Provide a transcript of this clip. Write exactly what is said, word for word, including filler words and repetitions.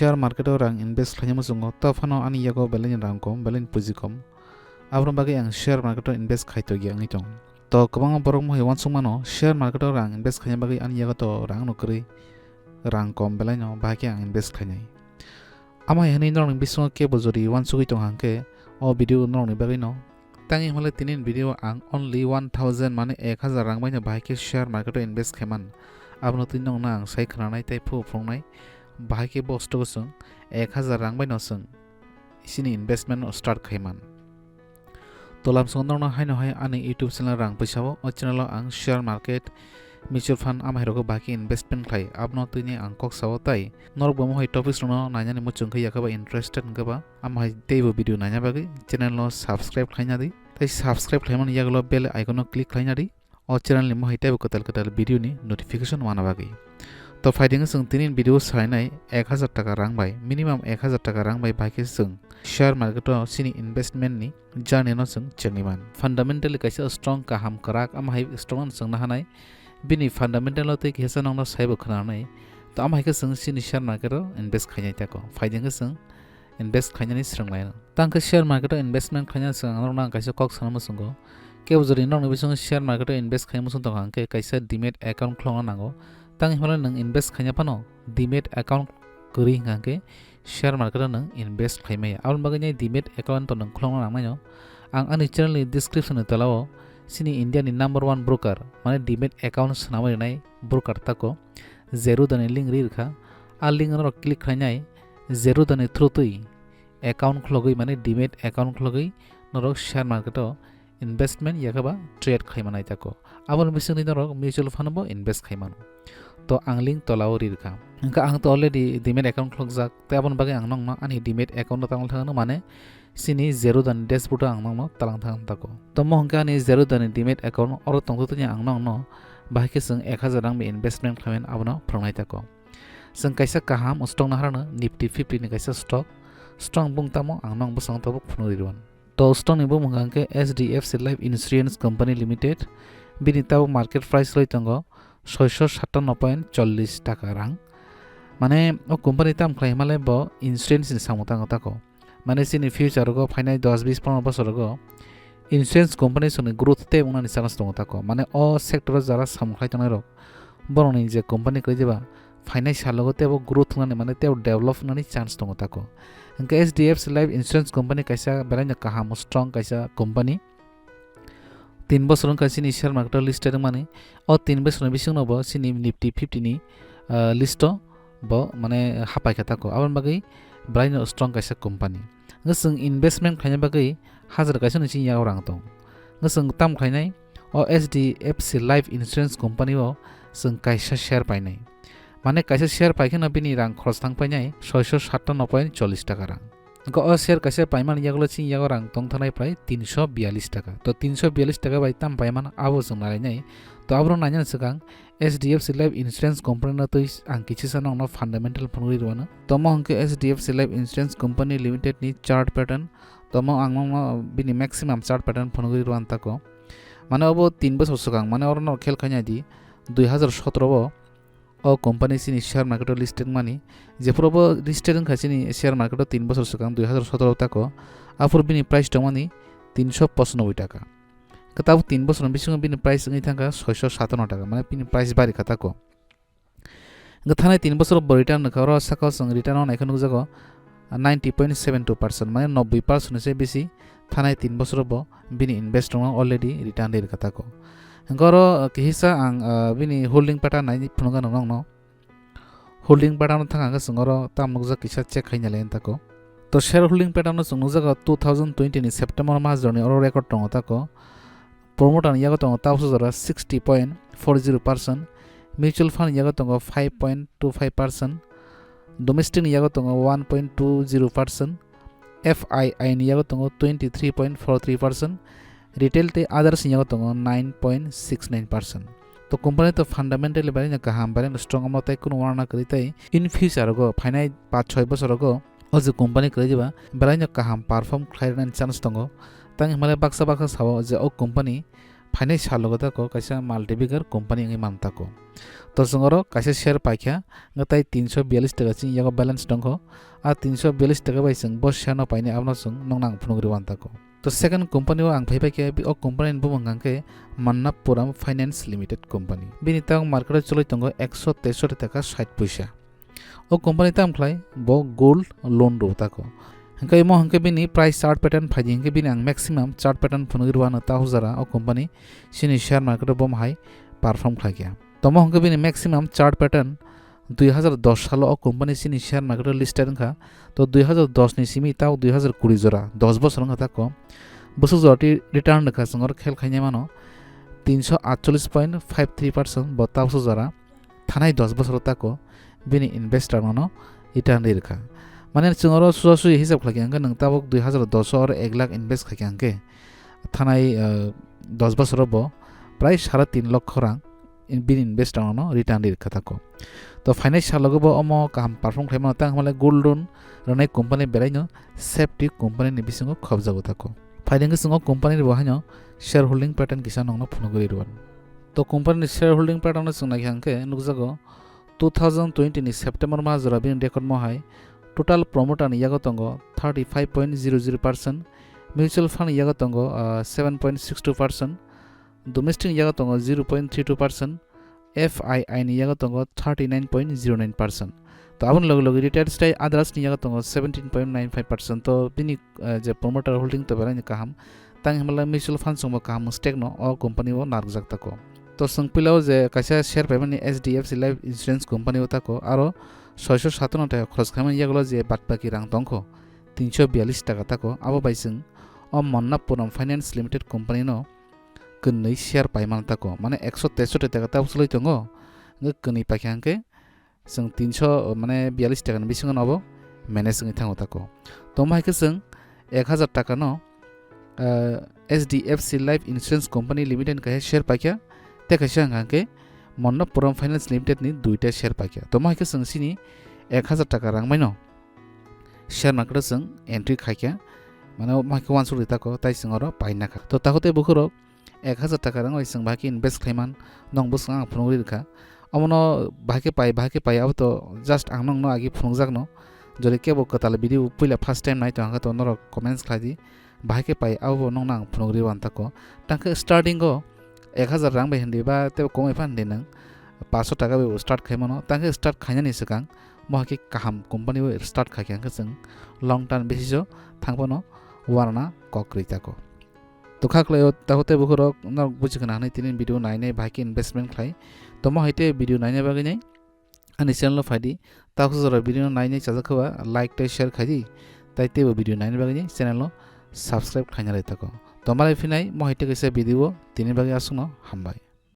Share market o rang invest khlaina muchungo, to phano ani yago belai ni rang kom, belai ni puji kom. Aboni bagwi ang share market o invest khai togya wngwi tong. To kwbangma borok mohai uansuk mano, share market o rang invest khlaina bagwi ani yago to rang no kwrwi, rang kom belai no, bahai khe ang invest khlainai. Amo hai hwnwi norokni bisingo kebo jodi uansugwi tong hang khe, o video norokni bagwi no. Tangwi hwnle tini ni video ang only one thousand, mane ek hazar rang bai no bahai khe share market o invest khaiman. Abono twi nokno ang sai khwnanai tei phu phunuknai, bahai khe bo stock o chwng ek hazar rang bai no chwng chini investment no start khaiman. To lamsongo norokno haino hai ani YouTube channel rang pwisao, o channel o ang share market, mutual fund amhai rogo bahai khe investment khlai, abono twi ni ang kok sao tai. Norok bo mohai topics rokno nainani muchung khe yakhe ba interested hwnkhe ba, amhai teibo video naina bagwi channel no subscribe khlaina di. Tei subscribe khlaimani yagulo bell icon no click khlaina di. O channel ni mohai teibo kwtal kwtal video ni notification wana bagwi. To phaidi wngkha chwng tini ni video salainai ek hazar taka rang bai, minimum ek hazar taka rang bai bahai khe chwng share market o chini investment ni journey no chwng chengwi man. Fundamentally kaisa strong kaham kwrak, amo hai stock no chwng nahanai, bini fundamental o tei kisa nokno saibo khwnanai. To amo hai khe chwng chini share market o invest khainai tako. Phaidi wngkha chwng invest khainani swrwng lai. Tang khe share market o investment khaina swkang norokno ang kaisa kok sana muchungo. Kebo jodi norokni bisingo share market o invest khaina muchung tongkha hwnkhe kaisa demat account khulokna nango. Tang hwnle nwng invest khaina phano demat account kwrwi hwnkha hwnkhe share market o nwng invest khaimaya. Aboni bagwi nai demat account to nwng khulokna nangnaino. Ang ani channel ni description ni tola o chini India ni number one broker, mane demat account swnamwi rwnai broker tako Zerodha ni link ri rwkha. A link norok click khlainai Zerodha ni through twi account khulogwi, mane demat account khulogwi norok share market o investment yakhe ba trade khlai manai tako. Aboni bisingtwi norok mutual fund bo invest khai mano. To ang link tola o ri rwkha. Hwnkhe ang to already demat account khulokjak, tei aboni bagwi ang nokno ani demat account o tangwi thangno, mane chini Zerodha ni dashboard o ang nokno talang thang tako. Tomo hwnkhe ani Zerodha ni demat account oro tongtwtwini ang nokno bahai khe chwng ek hazar rang bai investment khlaimani abono phwrwngnai tako. Chwng kaisa kaham stock naharano Nifty fifty ni kaisa stock. Stock bung tamo ang nokno bwskango tabuk phunugwi rwan. To stock ni bumung hwnkhe H D F C Life Insurance Company Limited. Bini tabuk market price rwi tongo soiso satanno point chollish taka rang. Mane o company tam khlai hwnmale bo insurance ni samung tango tako. Mane chini future rogo phainai dos bis pondro bosor rogo insurance company songni growth tei wngnani chance tongo tako. Mane o sector o jara samung khlai tongnai rok, borokni je company kwrwi diba phainai salogo teibo growth wngnani, mane teibo develop wngnani chance tongo tako. Hwnkhe H D F C Life Insurance Company kaisa belaino kaham strong kaisa company. Tin bosor wngkha chini share market o listed wngmani. O tin bosorni bisingno bo chini Nifty fifty ni, ah, list o bo mane hapai kha tako. Aboni bagwi belaino strong kaisa company. Hwnkhe chwng investment khlaina bagwi hajar kaisa ni chini yago rang tong. Hwnkhe chwng tam khlainai o H D F C Life Insurance Company o chwng kaisa share painai. Mane kaisa share paikheno bini rang khorok thang painai soiso satanno point chollish taka rang. Hwnkhe o share kaisa paimani yagulo chini yago rang tong thanai prai tinso biyalish taka. To tinso biyalish taka bai tam paimano abo chwng narainai. To aborok nainani swkang H D F C Life Insurance Company no twi ang kichisa nokno fundamental phunugwi rwano. Tomo hwnkhe H D F C Life Insurance Company Limited ni chart pattern. Tomo ang nokno bini maximum chart pattern phunugwi rwan tako. Mane obo tin bosor swkang, mane oro no khel khainai di, dui hazar sotoro o o company chini share market o listed mani, jephuru bo listed wngkha chini share market o tin bosor swkang dui hazar sotoro tako, aphuru bini price tongmani tinso pochanoboi taka. Kwtal tin bosor ni bisingo bini price wngwi thangkha soiso satanno taka, mane bini price bari kha tako. Hwnkhe thanai tin bosor bo return rwkha, oro saka o chwng return o naikhe nukjago ninety point seven two percent, mane nobboi percent ni se bisi thanai tin bosor bo bini invest rokno already return ri rwkha tako. Hwnkhe oro kihisa ang, ah, bini holding pattern nai phunukgano nokno. Holding pattern no thang hwnkhe chwng oro tam nukjak kisa check khaina lai tako. To share holding pattern no chwng nukjago two thousand twenty ni September mas jorni oro record tongo tako. Promoter ni yago tongo tabuksa jora sixty point four zero percent, mutual fund ni yago tongo five point two five percent, domestic ni yago tongo one point two zero percent, F I I ni yago tongo twenty three point four three percent, retail tei others ni yago tongo nine point six nine percent. To company to fundamentally belai no kaham, belai no strong, omo tei kunu uanana kwrwi tei in future rogo phainai paanch choi bosor rogo o je company kwrwi diba belai no kaham perform khlai rwnani chance tongo. Tang hwnmale baksa baksa sao je o company phainai salogo tako kaisa multi-bagger company wngwi man tako. To chwng oro kaisa share paikha, wngkha tai tinso biyalish taka chini yago balance tongkho. A tinso biyalish taka bai chwng bo share no painai, abono chwng nokno ang phunugwi rw-an tako. To second company o ang phaibai khe, o company ni bumung hwnkha khe Mannapuram Finance Limited company. Bini tabuk market o chwlwi tongo ekso tesoti taka sait puisa. O company tamo khlai, bo gold loan rw tako. Hwnkhe imo hwnkhe bini price chart pattern phaidi hwnkhe bini ang maximum chart pattern phunugwi rw-ano ta hujara o company chini share market o bomo hai perform khlaikha. Tomo hwnkhe bini maximum chart pattern dui hazar dos salo o company chini share market o listed wngkha. To dui hazar dos ni simi tao dui hazar kuri jora, dos bosor wngkha tako. Bwswk jora twi return rwkha chwng oro khel khaina mano, tinso atcholish point five three percent bo ta bwswk jora. Thanai dos bosoro tako bini investor nono return ri rwkha. Mane chwng oro suja suji hisab khlaikha hwnkhe nwng tabuk dui hazar dos o oro ek lakh invest khaikha hwnkhe thanai, eh, dos bosoro bo prai sare tin lokho rang in-, bini investor nono return ri rwkha tako. To phainai salogo bo omo kaham perform khlaimano tang hwnle gold loan rwnai company belaino safety company ni bisingo khobjago tako. Phaidengkhe chwng o company bo haino shareholding pattern kisa nokno phunugwi rw-an. To company ni shareholding pattern no chwng naikha hwnkhe nukjago, two thousand twenty ni September mas jora bini record mo hai total promoter ni yago tongo thirty five point zero zero percent, mutual fund ni yago tongo, ah, seven point six two percent, domestic ni yago tongo zero point three two percent, F I I ni yago tongo thirty nine point zero nine percent. To aboni loge loge retired style others ni yago tongo seventeen point nine five percent. To bini, eh, je promoter holding to belai ni kaham. Tang himla mutual fund chwngbo kaham stake no o company o narwkjak tako. To chwng puila o je kaisa share paimani H D F C Life Insurance company o tako, aro soiso satano taka khorch khaimani yagulo je bad baki rang tongkho, tinso biyalish taka tako, abo bai chwng o Mannapuram Finance Limited company no kwnwi share paimani tako, mane ekso tesoti taka tabuk chwlwi tongo, hwnkhe kwnwi paikha hwnkhe chwng tinso, mane, biyalish taka ni bisingo no obo manage wngwi thango tako. Tomo hai khe chwng ek hazar taka no, ah, H D F C Life Insurance Company Limited ni kaisa share paikha, tei kaisa hwnkha hwnkhe Mannapuram Finance Limited ni duita share paikha. Tomo hai khe chwng chini ek hazar taka rang bai no share market o chwng entry khaikha, mane, omo hai khe uansuk ri tako, tai chwng oro paina kha. To takhuk tei bukhuk rok ek hazar taka rang bai chwng bahai khe invest khlaiman, nokbo chwng ang phunugwi rwkha. Omono bahai khe pai, bahai khe pai, abo to just ang nokno agi phunukjakno. Jodi kebo kwtal video puila first time nai tong kha to norok comments khlai di. Bahai khe pai, abo bo nokno ang phunugwi rw-an tako. Tang khe starting o ek hazar rang bai hindi ba tei komoi phan hindi nwng, paanch sho taka bai bo start khaimano. Tang khe start khainani swkang mo hai khe kaham company o start khaikha hwnkhe chwng long term basis o thang phano uanana kok kwrwi tako. To kha kwlai o takhuk tei bukhuk rok norok buji khna hwnwi tini video nainai bahai khe investment khlai. Tomo hai tei video naina bagwi nai ani channel o phai di. Takhuk jora video no nainai chajak khe ba like tei share khai di. Tai teibo video naina bagwi nai channel o subscribe khlaina lai tako. To malai phinai mo hai tei kaisa video o tini bagwi aswkno hambai.